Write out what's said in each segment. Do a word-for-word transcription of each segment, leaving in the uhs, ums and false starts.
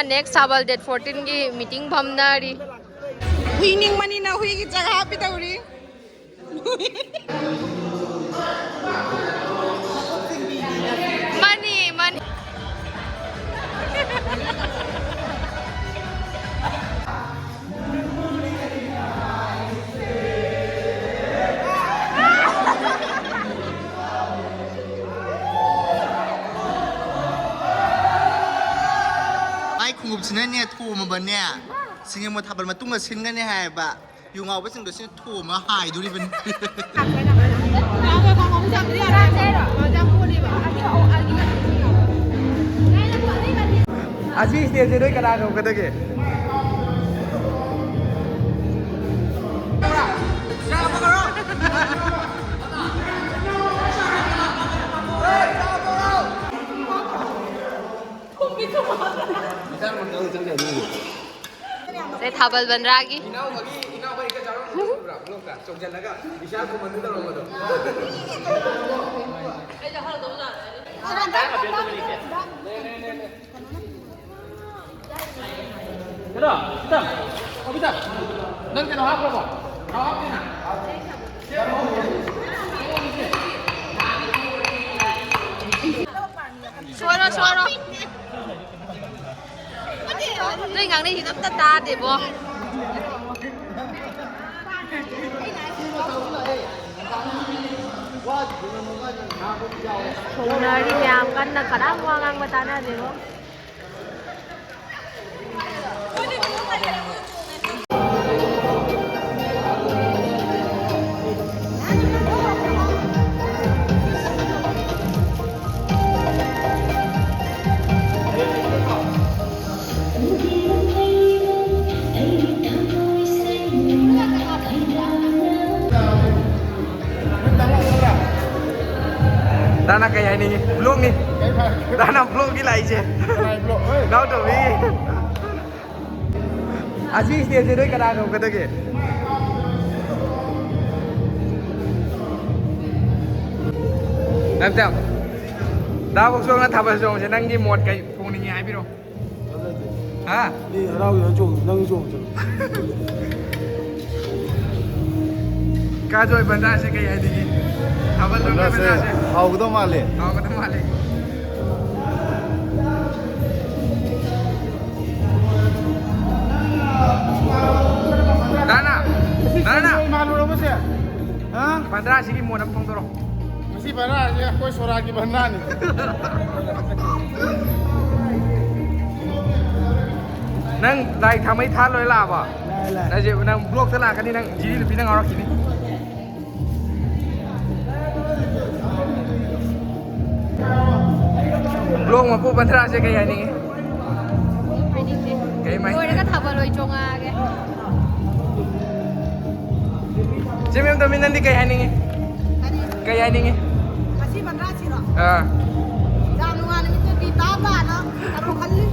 Next ꯊꯥꯕꯜ date fourteen ꯒꯤ meeting ꯐꯝꯅꯔꯤ꯫ ꯍꯨꯏ ꯅꯤꯡꯕꯅꯤꯅ ꯍꯨꯏꯒꯤ ꯆꯥꯛ ꯍꯥꯞꯄꯤ ꯇꯧꯔꯤ꯫ ꯃꯥꯅꯤ, ꯃꯥꯅꯤ꯫ ꯃꯥꯏ ꯈꯣꯡꯎꯞꯁꯤꯅꯅꯦ ꯊꯣꯝꯃꯕꯅꯦ꯫ ꯁꯤꯡꯖꯃꯩ ꯊꯥꯕꯜ ꯃꯇꯨꯡꯗ ꯁꯤꯟꯒꯅꯤ ꯍꯥꯏꯌꯦꯕ꯫ ꯌꯨ ꯉꯥꯎꯕꯁꯤꯡꯗꯣ ꯁꯤꯅ ꯊꯣꯝꯃ ꯍꯥꯏꯗꯣꯔꯤꯕꯅꯤ꯫ ꯑꯁꯤ stageꯁꯦ ꯅꯣꯏ ꯀꯅꯥ ꯉꯝꯒꯗꯒꯦ? ꯁꯦ ꯊꯥꯕꯜ ꯕꯟꯗ꯭ꯔꯥꯒꯤ꯫ ꯏꯅꯥꯎ ꯑꯃꯒꯤ, ꯏꯅꯥꯎ ꯑꯃꯒꯤ ꯍꯦꯛꯇ ꯆꯥꯔꯝꯕꯗꯣ ꯈꯪꯕ꯭ꯔꯥ? ꯕ꯭ꯂꯣꯛꯇ ꯆꯣꯡꯁꯤꯜꯂꯒ ꯕꯤꯁꯥꯜ ꯈꯨꯃꯟꯗꯨ ꯇꯧꯔꯝꯕꯗꯣ꯫ ꯀꯩꯅꯣ, ꯁꯤꯗ, ꯀꯣꯕꯤꯇꯥ, ꯅꯪ ꯀꯩꯅꯣ ꯍꯥꯞꯈ꯭ꯔꯕꯣ? ꯈꯥꯎ ꯍꯥꯞꯇꯦꯅ? ꯁꯣꯏꯔꯣ, ꯁꯣꯏꯔꯣ꯫ ꯅꯣꯏ ꯉꯥꯡꯅꯩꯁꯤꯗꯣ ꯑꯝꯇ ꯇꯥꯗꯦꯕꯣ꯫ ꯁꯣꯝꯅꯔꯤ ꯃꯌꯥꯝ ꯀꯟꯅ ꯀꯅꯥꯝ ꯋꯥ ꯉꯥꯡꯕ ꯇꯥꯅꯗꯦꯕꯣ꯫ ꯗꯥꯅ ꯀꯩ ꯍꯥꯏꯅꯤꯡꯉꯤ? ꯕ꯭ꯂꯣꯛꯅꯤ꯫ ꯗꯥꯅ ꯕ꯭ꯂꯣꯛꯀꯤ ꯂꯥꯛꯏꯁꯦ꯫ ꯀꯅꯥꯏ ꯕ꯭ꯂꯣꯛ? ꯍꯣꯏ꯫ ꯅꯥꯎꯇꯣꯝꯕꯤꯒꯤ꯫ ꯑꯁꯤ stageꯁꯦ ꯅꯣꯏ ꯀꯅꯥ ꯉꯝꯒꯗꯒꯦ? ꯅꯥꯎꯇꯣꯝ, ꯗꯥ ꯕꯣꯛꯆꯣꯡꯅ ꯊꯥꯕꯜ ꯆꯣꯡꯕꯁꯦ ꯅꯪꯒꯤ ꯃꯣꯠ ꯀꯩ ꯐꯣꯡꯅꯤꯡꯉꯤ ꯍꯥꯏꯕꯤꯔꯣ꯫ ꯍꯥ? ꯃꯤ ꯍꯔꯥꯎꯒꯦ ꯆꯣꯡ, ꯅꯪ ꯆꯣꯡ ꯆꯠꯂꯣ꯫ ꯀꯥꯖꯣꯏ ꯕꯟꯗꯥꯁꯦ ꯀꯩ ꯍꯥꯏꯅꯤꯡꯉꯤ? ꯊꯥꯕꯜ ꯂꯣꯏꯕ ꯕꯟꯗꯥꯁꯦ ꯕꯟꯗꯥꯁꯦ꯫ ꯍꯥꯎꯒꯗꯧ ꯃꯥꯜꯂꯦ꯫ ꯍꯥꯎꯒꯗꯧ ꯃꯥꯜꯂꯦ꯫ ꯗꯥꯅꯥ, ꯗꯥꯅꯥ꯫ ꯃꯥꯜꯂꯨꯔꯕꯁꯦ? ꯍꯥ? ꯕꯟꯗꯥꯁꯤꯒꯤ ꯃꯣꯠ ꯑꯃ ꯐꯣꯡꯗꯣꯔꯛꯑꯣ꯫ ꯃꯁꯤ ꯚꯔꯥꯁꯦ ꯑꯩꯈꯣꯏ ꯁꯣꯔꯥꯒꯤ ꯚꯔꯥꯅꯤ꯫ ꯅꯪ ꯂꯥꯏ ꯊꯥꯃꯩ ꯊꯥ ꯂꯣꯏ ꯂꯥꯛꯑꯕ? ꯂꯥꯛꯑꯦ, ꯂꯥꯛꯑꯦ꯫ ꯅꯪꯁꯦ, ꯅꯪ ꯕ꯭ꯂꯣꯛꯇ ꯂꯥꯛꯀꯅꯤ, ꯅꯪ ꯖꯤꯔꯤ ꯅꯨꯄꯤꯅ ꯉꯥꯎꯔꯛꯈꯤꯅꯤ꯫ ꯕ꯭ꯂꯣꯛ ꯃꯄꯨ ꯕꯟꯗ꯭ꯔꯥꯁꯦ ꯀꯩ ꯍꯥꯏꯅꯤꯡꯉꯤ? ꯍꯥꯏꯅꯤꯡꯗꯦ꯫ ꯀꯩ ꯃꯥꯏ- ꯂꯣꯏꯔꯒ ꯊꯥꯕꯜ ꯑꯣꯏ ꯆꯣꯡꯉꯛꯑꯒꯦ꯫ ꯆꯦ ꯃꯦꯝ ꯇꯣꯝꯕꯤ, ꯅꯪꯗꯤ ꯀꯩ ꯍꯥꯏꯅꯤꯡꯉꯤ? ꯀꯔꯤ? ꯀꯩ ꯍꯥꯏꯅꯤꯡꯉꯤ? ꯉꯁꯤ ꯕꯟꯗ꯭ꯔꯥꯁꯤꯔꯣ? ꯑꯥ꯫ ꯌꯥꯝ ꯅꯨꯡꯉꯥꯏ ꯅꯨꯃꯤꯠꯇꯨ ꯐꯤ ꯇꯥ ꯇꯥꯅ ꯇꯔꯨꯛ ꯈꯜꯂꯤ꯫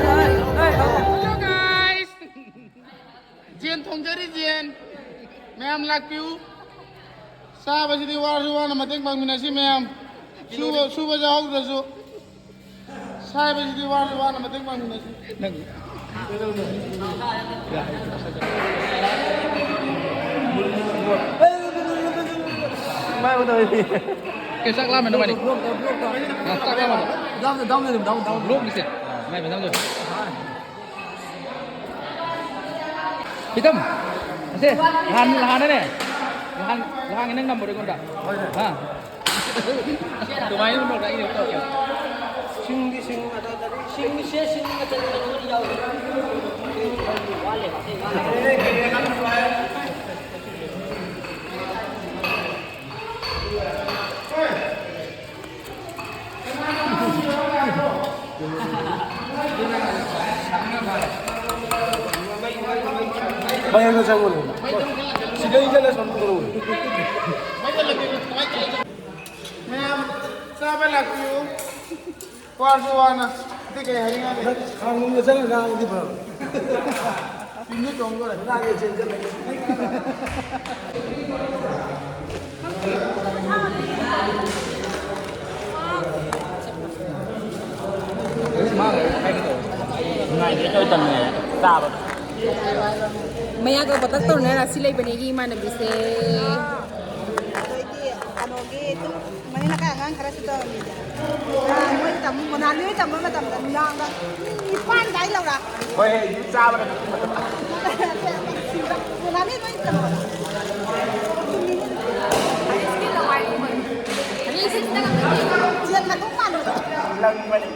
Hello guys! ꯖꯦꯟ ꯊꯣꯡꯖꯔꯤ, ꯖꯦꯟ꯫ ꯃꯌꯥꯝ ꯂꯥꯛꯄꯤꯌꯨ꯫ ꯆꯥꯕꯁꯤꯗꯤ ꯋꯥꯔꯁꯨ ꯋꯥꯅ ꯃꯇꯦꯡ ꯄꯥꯡꯃꯤꯟꯅꯁꯤ ꯃꯌꯥꯝ꯫ ꯁꯨꯕ, ꯁꯨꯕ ꯌꯥꯎꯍꯧꯗ꯭ꯔꯁꯨ꯫ ꯁꯥꯏꯕꯁꯤꯗꯤ ꯋꯥꯔꯁꯨ ꯋꯥꯅ ꯃꯇꯦꯡ ꯄꯥꯡꯃꯤꯟꯅꯁꯤ꯫ ꯅꯪ ꯀꯩ ꯆꯥꯛ ꯂꯥꯝꯃꯦ ꯅꯕꯥꯅꯤ? ꯆꯥꯛ ꯂꯥꯝꯃꯕꯣ? ꯕ꯭ꯂꯣꯛꯀꯤꯁꯦ? ꯃꯥꯏ ꯃꯦꯗꯥꯝꯗꯣ꯫ ꯄꯤꯇꯝ, ꯑꯁꯦ, ꯅꯍꯥꯟ, ꯅꯍꯥꯟꯅꯅꯦ, ꯅꯍꯥꯟ, ꯅꯍꯥꯟꯒꯤ ꯅꯪ ꯅꯝꯕꯔꯗꯣ ꯑꯩꯉꯣꯟꯗ꯫ ꯍꯥ? ꯑꯗꯨꯃꯥꯏꯅ ꯅꯝꯕꯔꯗꯣ ꯑꯩꯅ ꯇꯧꯔꯛꯀꯦ꯫ ꯁꯤꯡꯗꯤ ꯁꯤꯡ ꯑꯗ-, ꯁꯤꯡꯁꯦ ꯁꯤꯡ ꯑꯆꯧꯕ ꯌꯥꯎꯗꯦ꯫ ꯋꯥꯠꯂꯦ, ꯑꯇꯩ ꯋꯥꯠꯂꯦ꯫ ꯃꯌꯥꯡꯗ ꯆꯪꯉꯨꯅꯦ꯫ ꯁꯤꯗꯩꯗꯅ ꯁꯨꯝ ꯇꯧꯔꯛꯎꯅꯦ꯫ ꯃꯌꯥꯝ ꯆꯥꯕ ꯂꯥꯛꯄꯤꯌꯨ꯫ ꯋꯥꯔꯁꯨ ꯋꯥꯅ꯫ ꯑꯇꯩ ꯀꯩ ꯍꯥꯏꯅꯤꯡꯉꯥꯏ ꯂꯩ? ꯅꯪ ꯈꯥꯡꯅꯨꯡꯗ ꯆꯪꯉꯒ ꯉꯥꯡꯉꯗꯤ ꯐꯕ꯫ ꯇꯤꯟꯗꯨ ꯆꯣꯡꯗꯣꯔꯦ꯫ ꯉꯥꯡꯉꯦ ꯆꯦꯟꯁꯤꯜꯂꯒꯦ꯫ ꯃꯌꯥꯒ ꯕꯇꯛ ꯇꯧꯅ ꯔꯥꯁꯤ ꯂꯩꯕꯅꯦ ꯑꯩꯒꯤ ꯏꯃꯥꯟꯅꯕꯤꯁꯦ꯫ ꯑꯗꯩꯗꯤ ꯀꯩꯅꯣꯒꯤ ꯑꯗꯨꯝ ꯃꯅꯤꯡ ꯂꯩꯀꯥꯏ ꯑꯉꯥꯡ ꯈꯔꯁꯨ ꯇꯧꯔꯝꯃꯤꯗ꯫ ꯃꯣꯏ ꯇꯝ-, ꯃꯣꯅꯥꯂꯤ ꯍꯣꯏ ꯇꯝꯕ ꯃꯇꯝꯗ ꯅꯨꯡꯗꯥꯡꯗ ꯃꯤ ꯅꯤꯄꯥꯟ ꯑꯗꯥꯏ ꯂꯧꯔ꯫ ꯍꯣꯏ, ꯍꯣꯏ, ꯆꯥꯕꯅ꯫ ꯃꯣꯅꯥꯂꯤ ꯂꯣꯏ ꯀꯩꯅꯣ꯫ ꯆꯦꯟ ꯃꯇꯨꯡ ꯃꯥꯟꯕꯗꯣ꯫ ꯂꯪꯕꯅꯤ꯫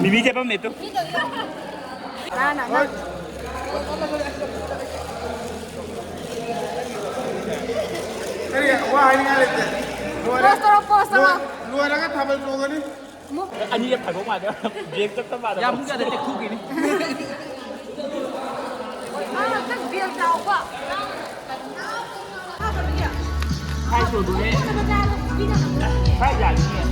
ꯃꯤꯃꯤ ꯆꯦꯐꯝꯅꯦ ꯇꯨ꯫ ꯅꯪ, ꯅꯪ, ꯅꯪ꯫ ꯀꯔꯤ ꯋꯥ ꯍꯥꯏꯅꯤꯡꯉꯥꯏ ꯂꯩꯇꯦ꯫ ꯂꯣꯏꯔꯦ꯫ Pause ꯇꯧꯔꯣ, pause ꯇꯧꯔꯣ꯫ ꯂꯣꯏ-, ꯂꯣꯏꯔꯒ ꯊꯥꯕꯜ ꯆꯣꯡꯒꯅꯤ꯫ ꯑꯅꯤꯔꯛ ꯈꯥꯏꯗꯣꯛ ꯃꯥꯜꯂꯦ꯫ Break ꯆꯠꯄ ꯃꯥꯜꯂꯦ꯫ ꯌꯥꯝ ꯄꯨꯡ ꯀꯌꯥꯗ ꯇꯦꯛꯊꯣꯛꯈꯤꯅꯤ? ꯃꯥ ꯍꯟꯗꯛ bell ꯇꯥꯎꯕ꯫ ꯈꯥꯏ ꯁꯣꯗꯨꯅꯦ꯫ ꯈꯥꯏ ꯌꯥꯅꯤꯌꯦ꯫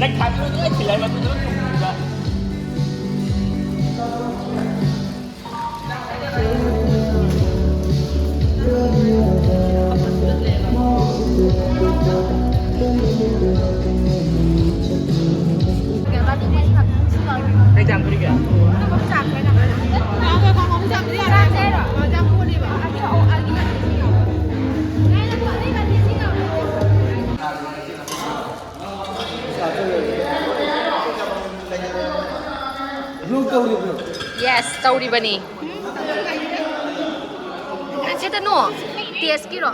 ꯅꯪ ꯈꯥꯏꯕꯤꯔꯣ, ꯑꯗꯨ ꯑꯩ ꯊꯤꯜꯂꯛꯑꯒꯦ, ꯑꯗꯨ ꯑꯗꯨꯝ ꯊꯝꯕꯤꯕ꯫ ꯀꯩ ꯆꯥꯝꯗꯣꯔꯤꯒꯦ? Vlog ꯇꯧꯔꯤꯕ꯭ꯔꯣ? Yes, ꯇꯧꯔꯤꯕꯅꯤ꯫ ꯁꯤꯗꯅꯣ, test ꯀꯤꯔꯣ?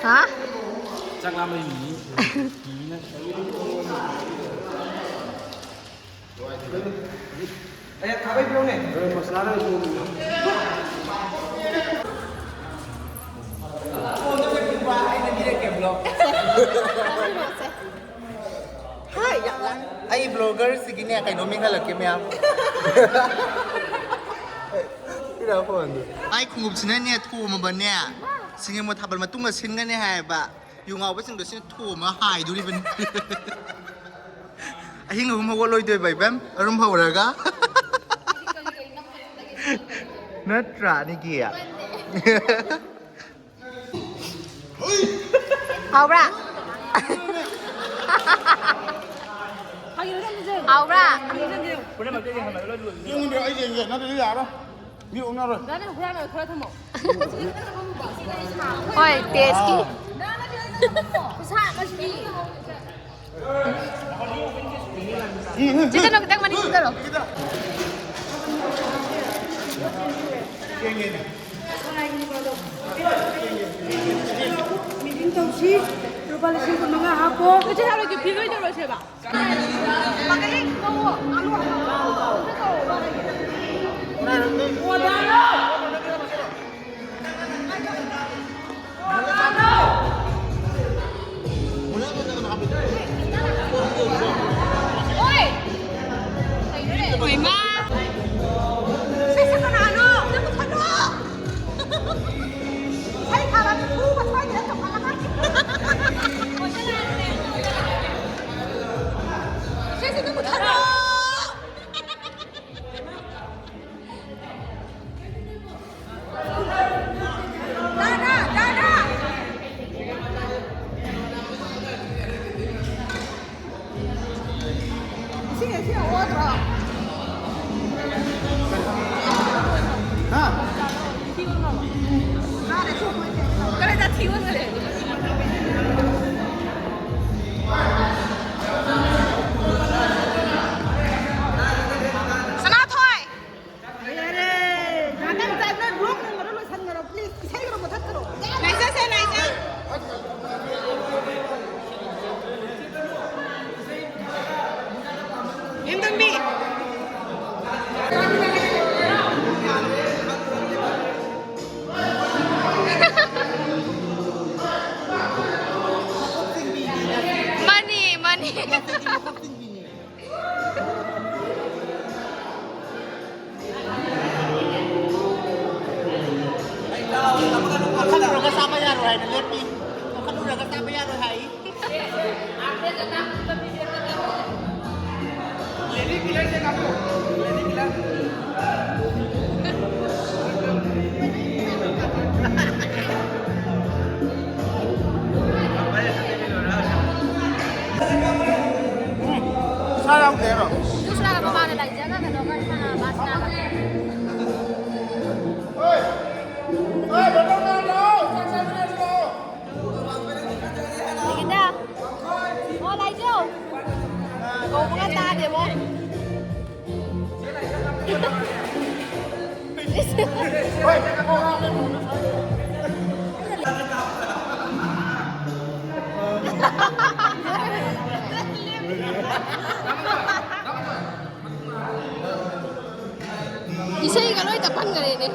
ꯍꯥ? ꯆꯥꯛ ꯂꯥꯝꯕꯩ ꯃꯤꯃꯤ꯫ ꯃꯤꯃꯤꯅ꯫ ꯑꯦ, ꯈꯥꯕꯩ ꯄꯤꯔꯛꯎꯅꯦ꯫ ꯒꯔꯝ ꯃꯁꯥꯂꯥ ꯂꯩꯔꯁꯨ꯫ ꯐꯣꯟꯗ ꯄꯤꯔꯛꯄ ꯑꯩꯅ ꯄꯤꯔꯛꯀꯦ, ꯕ꯭ꯂꯣꯛ꯫ ꯍꯥꯏ, ꯌꯥꯝ ꯂꯥꯡ-, ꯑꯩ ꯕ꯭ꯂꯣꯒꯔꯁꯤꯒꯤꯅꯦ, ꯀꯩꯅꯣ ꯃꯤꯡ ꯍꯜꯂꯛꯀꯦ, ꯃꯌꯥꯝ꯫ ꯄꯤꯔꯛꯑꯣ ꯐꯣꯟꯗꯨ꯫ ꯃꯥꯏ ꯈꯣꯡꯎꯞꯁꯤꯅꯅꯦ, ꯊꯣꯝꯃꯕꯅꯦ, ꯁꯤꯡꯖꯃꯩ ꯊꯥꯕꯜ ꯃꯇꯨꯡꯗ ꯁꯤꯟꯒꯅꯤ ꯍꯥꯏꯌꯦꯕ꯫ ꯌꯨ ꯉꯥꯎꯕꯁꯤꯡꯗꯣ ꯁꯤꯅ ꯊꯣꯝꯃꯒ ꯍꯥꯏꯗꯣꯔꯤꯕꯅꯤ꯫ ꯑꯍꯤꯡ ꯑꯍꯨꯝ ꯍꯧꯒꯠꯂꯣꯏꯗꯣꯏꯕ, ꯏꯕꯦꯝ, ꯑꯔꯨꯝ ꯍꯧꯔꯒ꯫ ꯅꯠꯇ꯭ꯔꯥ, ꯅꯤꯀꯤ? ꯍꯥꯎꯕ꯭ꯔꯥ? ꯍꯥꯎꯕ꯭ꯔꯥ? ꯌꯦꯡꯉꯨꯗꯦ, ꯑꯩ ꯌꯦꯡꯒꯦ, ꯅꯠꯇ꯭ꯔꯗꯤ ꯌꯥꯔꯣꯏ꯫ ꯃꯤ ꯑꯣꯛꯅꯔꯣꯏ꯫ ꯍꯣꯏ, ꯇꯦꯁꯀꯤ꯫ ꯆꯦ, ꯆꯠꯂꯣ, ꯈꯤꯇꯪ ꯃꯅꯤꯡ ꯆꯠꯂꯣ꯫ ꯃꯤꯇꯤꯡ ꯇꯧꯁꯤ꯫ ꯂꯨꯄꯥ ꯂꯤꯁꯤꯡ ꯀꯨꯟ ꯃꯉꯥ ꯍꯥꯞꯄꯣ꯫ ꯏꯆꯦ, ꯍꯥꯏꯔꯣ, ꯀꯩ ꯐꯤꯔꯣꯏ ꯇꯧꯔꯁꯦꯕ? ꯏꯁꯤꯡ, ꯏꯁꯤꯡ ꯑꯣꯗ꯭ꯔꯣ? ꯍꯥ? ꯀꯗꯥꯏꯗ ꯊꯤꯕ ꯆꯠꯂꯦ? ꯁꯅꯥꯊꯣꯏ! ꯆꯥꯕ ꯌꯥꯔꯣꯏ ꯍꯥꯏꯅ ꯂꯦꯞꯄꯤ꯫ ꯆꯥꯎꯈꯠꯂꯨꯔꯒ ꯆꯥꯕ ꯌꯥꯔꯣꯏ ꯍꯥꯏ꯫ ꯁꯥ ꯌꯥꯎꯗꯦ ꯍꯥꯏꯔꯣ? ꯖꯨꯁ ꯂꯥꯛꯑꯕ ꯃꯥꯅ ꯂꯥꯏꯖꯒ ꯀꯩꯅꯣꯒ ꯏꯃꯥꯟꯅꯕ ꯕꯥꯁꯅꯥꯒ꯫ ꯅꯤꯀꯤꯇꯥ꯫ ꯑꯣ, ꯂꯥꯏꯖꯧ꯫ ꯀꯧꯕꯒ ꯇꯥꯗꯦꯕꯣ꯫ ꯏꯁꯩꯒ ꯂꯣꯏ ꯇꯞꯍꯟꯈ꯭ꯔꯦꯅꯦ꯫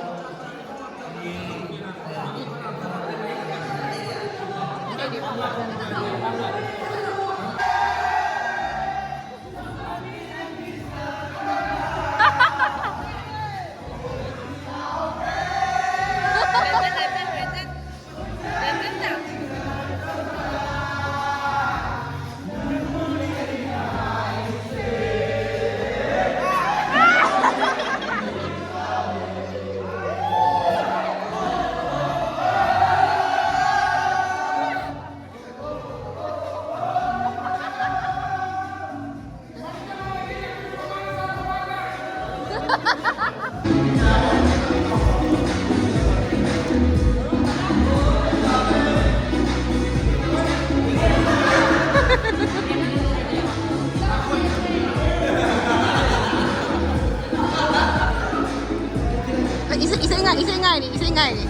ꯏꯁꯩ, ꯏꯁꯩ ꯉꯥꯏ-, ꯏꯁꯩ ꯉꯥꯏꯔꯤ, ꯏꯁꯩ ꯉꯥꯏꯔꯤ꯫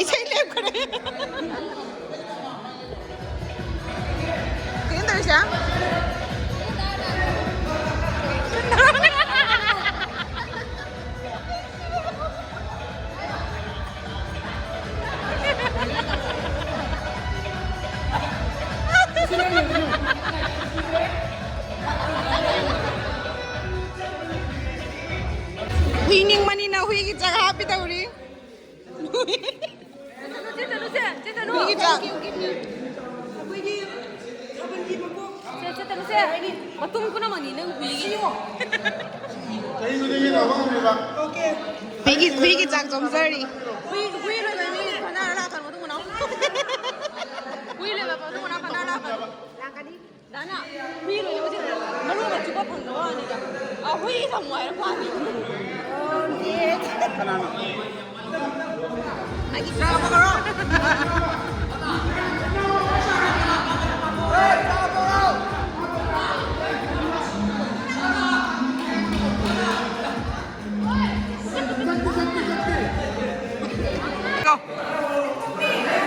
ꯏꯁꯩ ꯂꯦꯞꯈ꯭ꯔꯦ꯫ ꯀꯩꯅꯣ ꯇꯧꯔꯤꯁꯦ? ꯆꯥꯛ ꯍꯥꯞꯄꯤ ꯇꯧꯔꯤ꯫ ꯆꯦ ꯇꯅꯨ, ꯆꯦ, ꯆꯦ ꯇꯅꯨ꯫ ꯍꯨꯏꯒꯤ ꯆꯥꯛ꯫ ꯑꯩꯈꯣꯏꯒꯤ ꯊꯥꯕꯜꯒꯤ ꯃꯀꯣꯛ꯫ ꯆꯦ, ꯆꯦ ꯇꯅꯨ, ꯆꯦ꯫ ꯃꯇꯨꯝ ꯄꯨꯝꯅꯃꯛꯅꯤ ꯅꯪ ꯍꯨꯏꯒꯤ꯫ ꯆꯍꯤ ꯈꯨꯗꯤꯡꯒꯤ ꯇꯧꯕ ꯉꯝꯃꯤꯕ꯫ ꯑꯣꯀꯦ꯫ ꯍꯨꯏꯒꯤ, ꯍꯨꯏꯒꯤ ꯆꯥꯛ ꯆꯣꯝꯖꯔꯤ꯫ ꯍꯨꯏ, ꯍꯨꯏ ꯂꯣꯏꯕ ꯃꯤ ꯐꯥꯅꯔ ꯂꯥꯛꯀꯅꯨ, ꯃꯇꯨꯡ ꯃꯅꯥꯎ꯫ ꯍꯨꯏ ꯂꯣꯏꯕ ꯃꯇꯨꯡ ꯃꯅꯥꯎ ꯐꯥꯅꯔ ꯂꯥꯛꯀꯅꯨ꯫ ꯂꯥꯛꯀꯅꯤ꯫ ꯗꯥꯅ, ꯍꯨꯏ ꯂꯣꯏꯕꯁꯦ ꯃꯔꯨ ꯑꯃ ꯆꯨꯞꯄ ꯐꯪꯗꯕ ꯋꯥꯅꯤꯗ꯫ ꯑ, ꯍꯨꯏ ꯊꯝꯃꯣ ꯍꯥꯏꯔ ꯄꯥꯝꯃꯤ꯫ ꯀꯅꯥꯅꯣ? ꯑꯩꯒꯤ ꯆꯥꯕ ꯍꯧꯔꯣ꯫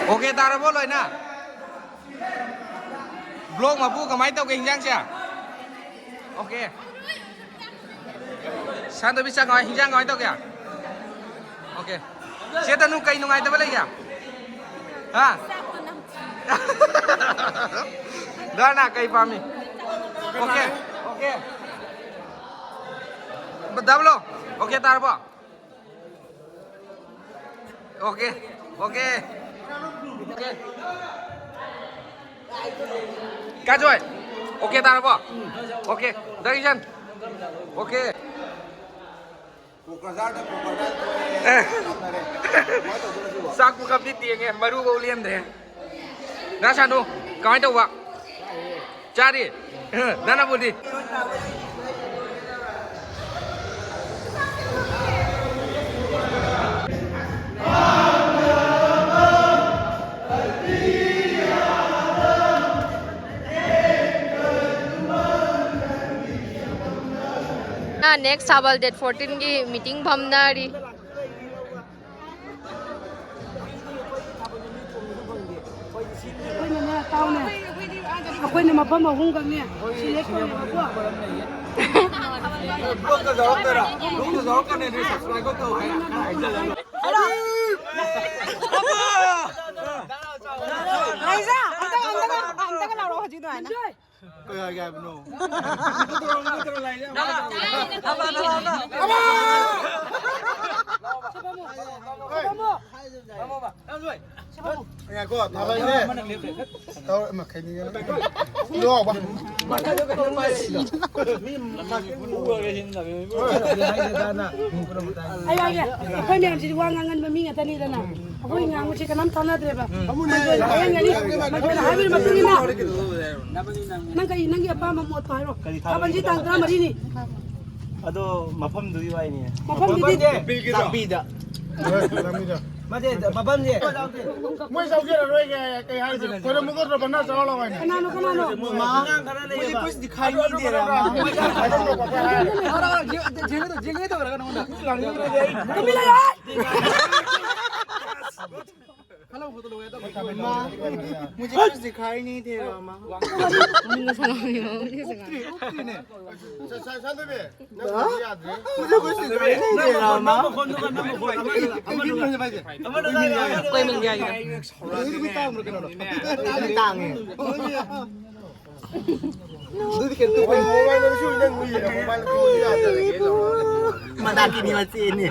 ꯑꯣꯀꯦ ꯇꯥꯔꯕꯣ ꯂꯣꯏꯅ? ꯕ꯭ꯂꯣꯛ ꯃꯄꯨ ꯀꯃꯥꯏꯅ ꯇꯧꯒꯦ ꯍꯤꯟꯖꯥꯡꯁꯦ? ꯑꯣꯀꯦ꯫ ꯁꯥꯟꯗꯕꯤ ꯆꯥꯛ ꯀꯃꯥꯏ-, ꯍꯤꯟꯖꯥꯡ ꯀꯃꯥꯏꯅ ꯇꯧꯒꯦ? ꯑꯣꯀꯦ꯫ ꯆꯦ ꯇꯅꯨ ꯀꯩ ꯅꯨꯡꯉꯥꯏꯇꯕ ꯂꯩꯒꯦ? ꯍꯥ? ꯗꯥꯅ ꯀꯩ ꯄꯥꯝꯃꯤ? ꯑꯣꯀꯦ꯫ ꯑꯣꯀꯦ꯫ ꯗꯕꯂꯣ꯫ ꯑꯣꯀꯦ ꯇꯥꯔꯕꯣ? Okay, okay, okay. ꯀꯥꯖꯣꯏ, ꯑꯣꯀꯦ ꯇꯥꯔꯕꯣ? Okay, direction. ꯑꯣꯀꯦ꯫ ꯀꯣꯀ꯭ꯔꯖꯥꯔꯗ ꯀꯣꯀ꯭ꯔꯖꯥꯔ ꯊꯣꯛꯑꯦ꯫ ꯑꯦ꯫ ꯀꯥꯞꯅꯔꯦ꯫ ꯀꯃꯥꯏꯅ ꯇꯧꯗꯣꯏꯅꯣ ꯁꯤꯕꯣ? ꯆꯥꯛꯄꯨ ꯀꯞꯇꯤ ꯇꯦꯡꯉꯦ, ꯃꯔꯨꯐꯧ ꯂꯦꯝꯗ꯭ꯔꯦ꯫ ꯗꯥ ꯁꯥꯅꯨ, ꯀꯃꯥꯏꯅ ꯇꯧꯕ? ꯆꯥꯔꯤ? ꯅꯅꯕꯨꯗꯤ? ꯅꯦꯛꯁ ꯊꯥꯕꯜ ꯗꯦꯠ ꯐꯣꯔꯇꯤꯟꯒꯤ ꯃꯤꯇꯤꯡ ꯐꯝꯅꯔꯤ꯫ ꯑꯩꯈꯣꯏꯅꯅꯦ, ꯇꯥꯎꯅꯦ꯫ ꯑꯩꯈꯣꯏꯅ ꯃꯐꯝ ꯑꯍꯨꯝꯈꯛꯅꯦ ꯁꯤꯂꯦꯛ ꯇꯧꯔꯦꯕꯀꯣ꯫ ꯕ꯭ꯂꯣꯛꯇ ꯌꯥꯎꯔꯛꯇꯣꯏꯔꯥ? ꯕ꯭ꯂꯣꯛꯇ ꯌꯥꯎꯔꯛꯀꯅꯤ, ꯑꯗꯨꯗꯤ ꯁꯕꯁꯀ꯭ꯔꯥꯏꯕ ꯇꯧ ꯍꯥꯏꯅ ꯍꯥꯏꯖꯜꯂꯦ꯫ ꯂꯩꯖꯥ, ꯑꯝꯇꯒ, ꯑꯝꯇꯒ, ꯑꯝꯇꯒ ꯂꯥꯎꯔꯛꯑꯣ ꯍꯧꯖꯤꯛ ꯑꯗꯨꯃꯥꯏꯅ꯫ ꯀꯩ ꯍꯥꯏꯒꯦ ꯍꯥꯏꯕꯅꯣ? ꯑꯃ! ꯉꯥꯏꯈꯣ, ꯊꯥꯕꯜꯁꯦ꯫ ꯇꯧꯔ-, ꯏꯃꯥ, ꯈꯩꯅꯤꯒ ꯂꯣꯏꯕ꯫ ꯑꯩ ꯍꯥꯏꯒꯦ, ꯑꯩꯈꯣꯏ ꯃꯌꯥꯝꯁꯤꯗꯤ ꯋꯥ ꯉꯥꯡꯒꯟꯕ ꯃꯤ ꯉꯥꯛꯇꯅꯤꯗꯅ꯫ ꯑꯩꯈꯣꯏ ꯉꯥꯡꯕꯁꯤ ꯀꯅꯥꯝ ꯇꯥꯟꯅꯗ꯭ꯔꯦꯕ꯫ ꯍꯥꯏꯕꯒꯤ ꯃꯇꯨꯡ ꯏꯟꯅ ꯅꯪ ꯀꯔꯤ, ꯅꯪꯒꯤ ꯑꯄꯥꯝꯕ ꯃꯣꯠꯇꯣ ꯍꯥꯏꯔꯣ꯫ ꯊꯥꯕꯜꯁꯤ ꯇꯥꯡ ꯇꯔꯥꯃꯔꯤꯅꯤ꯫ ꯑꯗꯣ ꯃꯐꯝꯗꯨꯒꯤ ꯋꯥꯏꯅꯦ꯫ ꯃꯐꯝꯗꯨꯗꯤ ꯆꯥꯛꯄꯤꯗ꯫ ꯃꯐꯝꯁꯦ ꯃꯣꯏ ꯆꯥꯎꯖꯔꯔꯣꯏꯒꯦ꯫ ꯀꯩ ꯍꯥꯏꯗꯣꯏꯅꯣ? ꯈꯣꯏꯔꯝꯃꯨꯒꯗ꯭ꯔꯣ? ꯕꯅꯥ ꯆꯥꯎꯍꯜꯂꯣ ꯍꯥꯏꯅ꯫ ꯀꯅꯥꯅꯣ, ꯀꯅꯥꯅꯣ? ꯃꯥ꯫ ꯃꯨझे कुछ दिखाई नहीं दे रहा। ꯇꯨꯃꯤꯟ ꯂꯩꯌꯣ꯫ मुझे कुछ दिखाई नहीं दे रहा, माँ। ꯃꯃꯤꯡꯒ ꯁꯪꯉꯝꯃꯤꯕ, ꯃꯃꯤꯡꯒ ꯁꯪꯉꯝꯃꯤꯕ꯫ ꯁꯥꯟꯗꯣꯏꯕꯤ, ꯅꯪ ꯌꯥꯗ꯭ꯔꯦ꯫ मुझे कुछ दिखाई नहीं दे रहा, माँ। ꯀꯣꯏ ꯃꯪꯒꯦ ꯍꯥꯏꯒꯦ꯫ ꯇꯥꯡꯉꯦ꯫ ꯑꯗꯨꯗꯤ ꯀꯩꯅꯣ ꯇꯧꯕ꯫ ꯃꯣꯕꯥꯏꯜ ꯅꯝꯕꯔꯁꯨ ꯅꯪ ꯎꯏꯌꯦ, ꯃꯣꯕꯥꯏꯜ ꯅꯝꯕꯔꯁꯨ ꯌꯥꯗ꯭ꯔꯦ꯫ ꯃꯅꯥꯛꯀꯤ ꯃꯤ ꯃꯆꯦꯅꯦ꯫